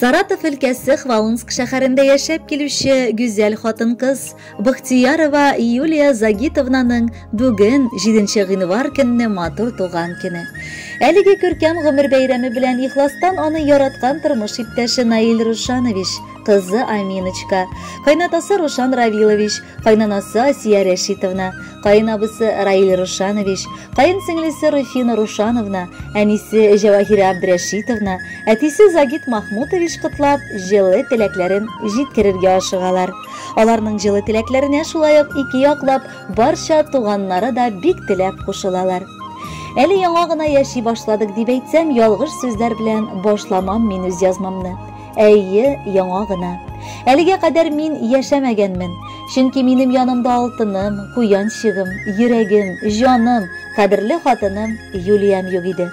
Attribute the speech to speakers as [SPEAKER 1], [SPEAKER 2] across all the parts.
[SPEAKER 1] Саратов өлкәсе Хвалынск шәһәрендә яшәп килүче гүзәл хатын-кыз Бахтиярова Юлия Загитовнаның бүген 7 гыйнвар көнне матур туган көне. Әлеге күркәм гомер бәйрәме белән ихластан аны яраткан тормыш иптәше Наил Рушанович, кызы Аминочка, кайнатасы Рушан Равилович, кайнанасы Асия Рәшитовна, каенабысы Раил Рушанович, каен сеңлесе Руфина Рушановна, әнисе Җәваһирә Абдрәшитовна, әтисе Загит Махмутович котлап, җылы теләкләрен җиткерергә ашыгалар. Аларның җылы теләкләренә шулай ук ике яклап барча туганнары да бик теләп кушылалар. Әле яңа гына яши башладык дип әйтсәм, ялгыш сүзләр белән башламам мин үз язмамны. Әйе, яңа гына. Әлегә кадәр мин яшәмәгәнмен. Чөнки минем янымда алтыным, куянчыгым, йөрәгем, җаным, кадерле хатыным Юлиям юк иде.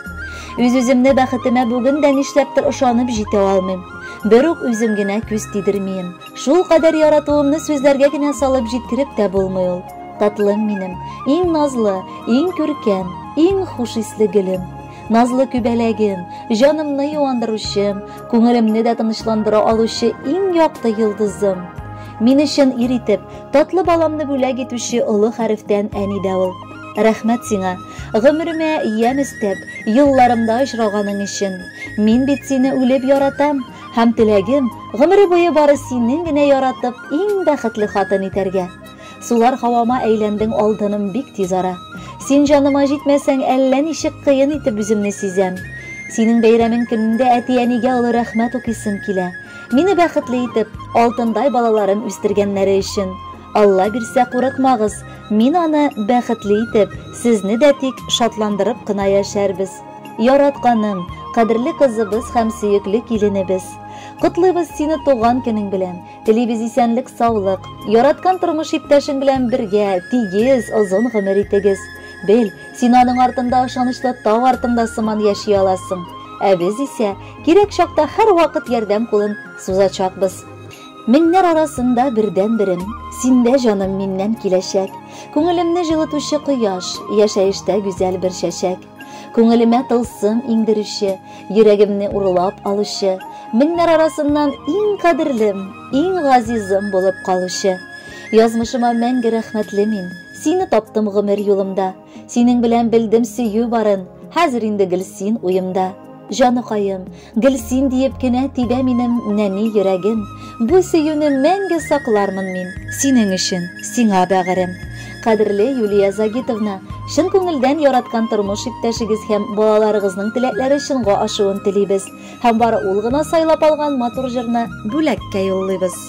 [SPEAKER 1] Үз-үземне бәхетемә бүген дә нишләптер ышанып җитә алмыйм. Бер үк үзем генә күз тидермием. Шул кадәр яратуымны сүзләргә генә салып җиткереп тә булмый ул. Татлым минем, иң назлы, иң күркәм, иң хуш исле гөлем. Назлы күбәләгем, җанымны юандыручым, күңелемне дә тынычландыра алучы иң якты йолдызым. Мин өчен ир итеп, татлы баламны бүләк итүче олы хәрефтән әни дә ул. Рәхмәт сиңа, гомеремә ямь өстәп, юлларымда очраганың өчен. Мин бит сине үлеп яратам һәм теләгем, гомере буе бары синең генә яратып, иң бәхетле хатын итәргә. Сулар һавама әйләндең алдыным бик тиз ара. Син җаныма җитмәсәң, әллә ничек кыен итеп үземне сизәм. Синең бәйрәмең көнендә әти-әнигә олы рәхмәт укыйсым килә. Мине бәхетле итеп, алтындай балаларым үстергәннәре өчен. Алла бирсә, курыкмагыз, мин аны бәхетле итеп, сезне дә тик шатландырып кына яшәрбез. Яратканым, кадерле кызыбыз һәм сөекле киленебез. Котлыйбыз сине туган көнең белән. Телибез исәнлек, саулык. Яраткан тормыш иптәшең белән бергә тигез, озын гомер итегез. Бел, син аның артында ышанычлы тау артында сыман яши аласың. Ә без исә кирәк чакта һәрвакыт ярдәм кулын сузачакбыз. Меңнәр арасында бердән-берем, синдә җаным миннән киләчәк. Күңелемне җылытучы кояш, яшәештә гүзәл бер чәчәк. Күңелемә тылсым иңдерүче, йөрәгемне урлап алучы, меңнәр арасыннан иң кадерлем, иң газизым булып калучы. Язмышыма мәңге рәхмәтле мин. Сине таптым гомер юлымда. Синең белән белдем сөю барын. Хәзер инде гел син уемда. Җаныкаем, гел син диеп кенә тибә минем нәни йөрәгем. Бу сөюне мәңге саклармын мин. Синең өчен, сиңа бәгырем. Кадерле Юлия Загитовна, чын күңелдән яраткан тормыш иптәшегез һәм балаларыгызның теләкләре чынга ашуын телибез. Һәм бары ул гына сайлап алган матур җырны бүләккә юллыйбыз.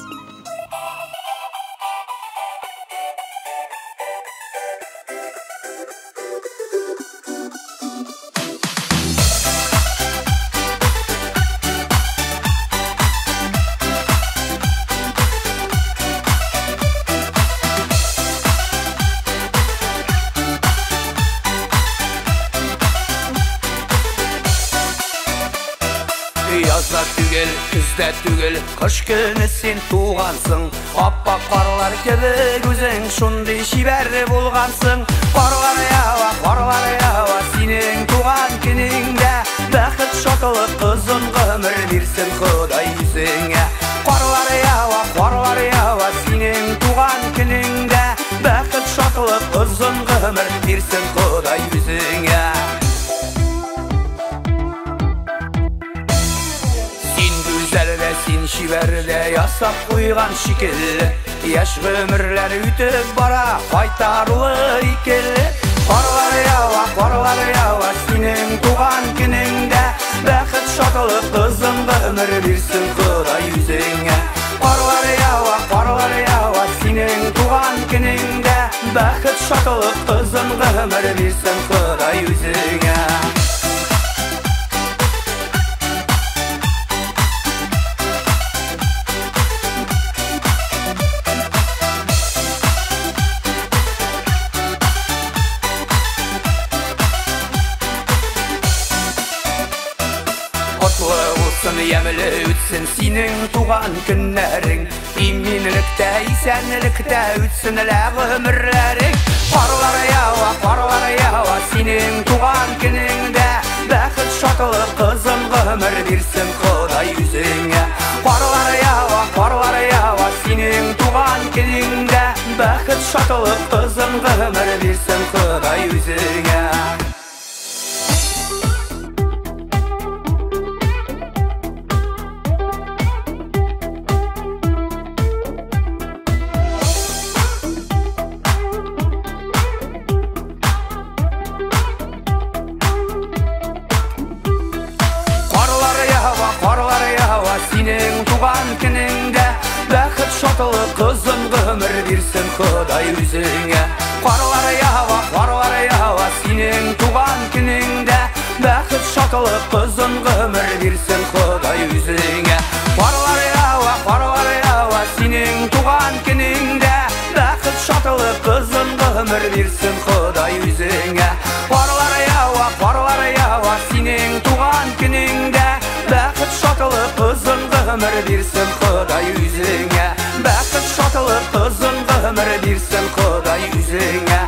[SPEAKER 2] Язда түгел, көздә түгел, кыш көне син тугансың. Аппак карлар кебек үзең шундый чибәр булгансың. Карлар ява, карлар ява, синең туган көнеңдә. Бәхет, шатлык, озын гомер бирсен Ходай үзеңә. Карлар ява, карлар ява, синең туган көнеңдә. Бәхет, шатлык, озын гомер бирсен Ходай үзеңә. Син чибәр дә ясап куйган шикелле, яшь гомерләр үтеп бара, кайтарулы икеле. Карлар ява, карлар ява, синең туган көнеңдә. Бәхет, шатлык, озын гомер бирсен Ходай үзеңә. Карлар ява, карлар ява, синең туган көнеңдә. Бәхет, шатлык, озын гомер бирсен Ходай үзеңә. Котлы булсын, ямьле үтсен синең туган көннәрең. Иминлектә, исәнлектә үтсен лә гомерләрең. Карлар ява, карлар ява, синең туган көнеңдә. Бәхет, шатлык, озын гомер бирсен Ходай үзеңә. шатлык, озын гомер бирсен Ходай үзеңә. Карлар ява синең туган көнеңдә, бәхет, шатлык, озын гомер бирсен Ходай үзеңә. Карлар ява синең туган көнеңдә, бәхет, шатлык, озын гомер бирсен Ходай үзеңә. Карлар ява синең туган көнеңдә, бәхет, шатлык, озын гомер бирсен Ходай үзеңә. Карлар ява синең туган көнеңдә, бәхет, шатлык, озын гомер бирсен Ходай үзеңә. Бәхет, шатлык, озын гомер бирсен Ходай үзеңә.